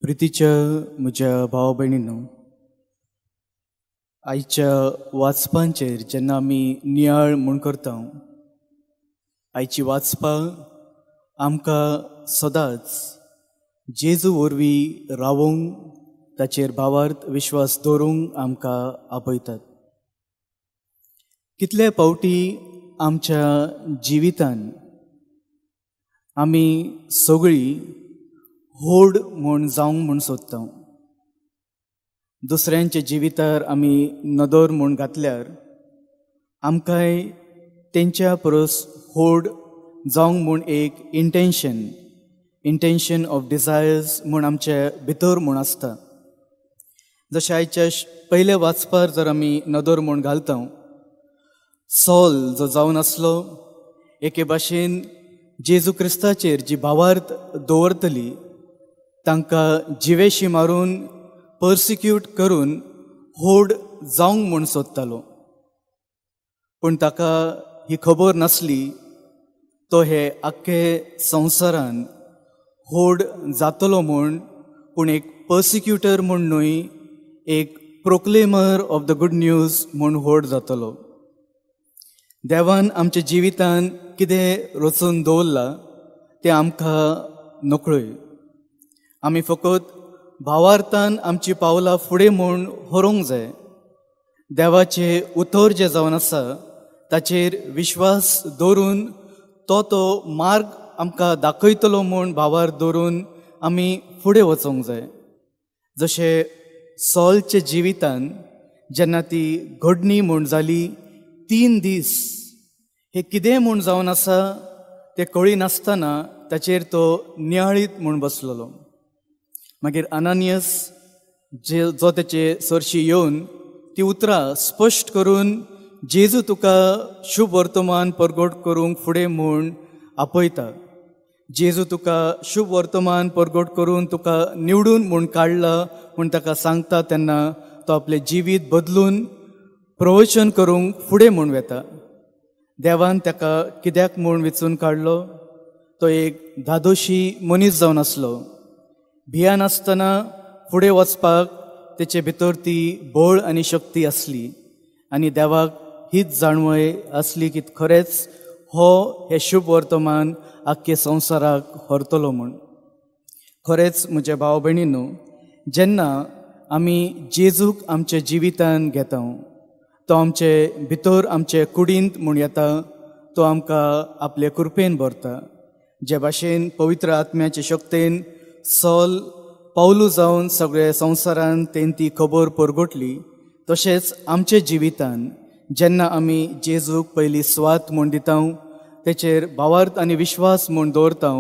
प्रितीच्या म्हज्या भाव भयणीनो, आयच्या वाचपांचेर जेन्ना आमी नियाळ म्हूण करता, आयची वाचपां आमकां सदांच जेजू वरवीं रावोंक, ताचेर भावार्थ विश्वास दवरूंक आमकां आपयतात. कितले फावटी आमच्या जिवितान आमी सगळीं व्हड म्हूण जावंक म्हूण सोदता. दुसऱ्यांच्या जिवितार आमी नदर म्हूण घातल्यार आमकांय तेंच्या परस व्हड जावंक म्हूण एक इंटेन्शन ऑफ डिजायर्स म्हूण आमचे भितर म्हूण आसता. जशें आयच्या पयल्या वाचपार जर आमी नदर म्हूण घालता, सॉल जो जावन आसलो एके भाशेन जेजू क्रिस्ताचेर जी भावार्थ दवरतली तांकां जिवेशी मारून पर्सिक्यूट करून व्हड जावंक म्हूण सोदतालो. पूण ताका ही खबर नासली तो हे आख्खे संवसारान व्हड जातलो म्हूण, पूण एक पर्सिक्युटर म्हूण न्हय, एक proclaimer of the good news म्हूण व्हड जातलो. देवान आमच्या जिवितान कितें रचून दवरलां तें आमकां नकळय. आमी फकत भावार्थान आमची पावलां फुडें म्हूण व्हरूंक जाय. देवाचें उतर जें जावन आसा ताचेर विश्वास दवरून तो तो मार्ग आमकां दाखयतलो म्हूण भावार्थ दवरून आमी फुडें वचोंक जाय. जशें सॉलच्या जिवितान जेन्ना ती घडणी म्हूण जाली, 3 दीस हे कितें म्हूण जावन आसा तें कळी नासतना ताचेर तो नियाळीत म्हूण बसलेलो. मागीर अनानियस जे जो तेचे सरशी येवन ती उतरां स्पश्ट करून जेजू तुका शुभ वर्तमान परगट करूंक फुडें म्हूण आपयता, जेजू तुका शुभ वर्तमान परगट करून तुका निवडून म्हूण काडला म्हूण ताका सांगता. तेन्ना तो आपलें जिवीत बदलून प्रवचन करूंक फुडें म्हूण वेता. देवान ताका कित्याक म्हूण वेंचून काडलो? तो एक धादोशी मनीस जावन आसलो. भियानासतना फुडें वचपाक तेचे भितर ती बळ आनी शक्ती आसली आनी देवाक हीच जाणवय आसली की खरेंच हो हें शुभ वर्तमान आख्खे संवसाराक व्हरतलो म्हूण. खरेंच म्हज्या भाव भयणीनो, जेन्ना आमी जेजूक आमच्या जिवितान घेता, तो आमचे भितर आमचे कुडींत म्हूण येता, तो आमकां आपले कृपेन भरता. जे भाशेन पवित्र आत्म्याचे शक्तेन सॉल पावलू जावन सगळे संवसारान तेन ती खबर परगटली, तशेंच आमच्या जिवितान जेन्ना आमी जेजूक पयली सुवात म्हूण दिता, तेचेर भावार्थ आनी विश्वास म्हूण दवरता,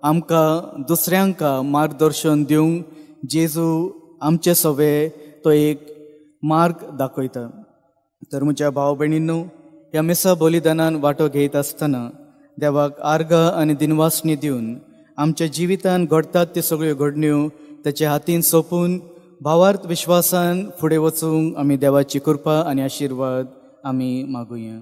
आमकां दुसऱ्यांक मार्गदर्शन दिवंक जेजू आमचे सवे तो एक मार्ग दाखयता. तर म्हज्या भाव भयणींनो, ह्या मिसा बलिदानान वांटो घेयत आसतना देवाक आर्गां आनी दिनवासणी दिवन आमच्या जिवितान घडटात त्यो सगळ्यो घडण्यो ताच्या हातीन सोंपून भावार्थ विश्वासान फुडें वचूंक आमी देवाची कृपा आनी आशिर्वाद आमी मागुया.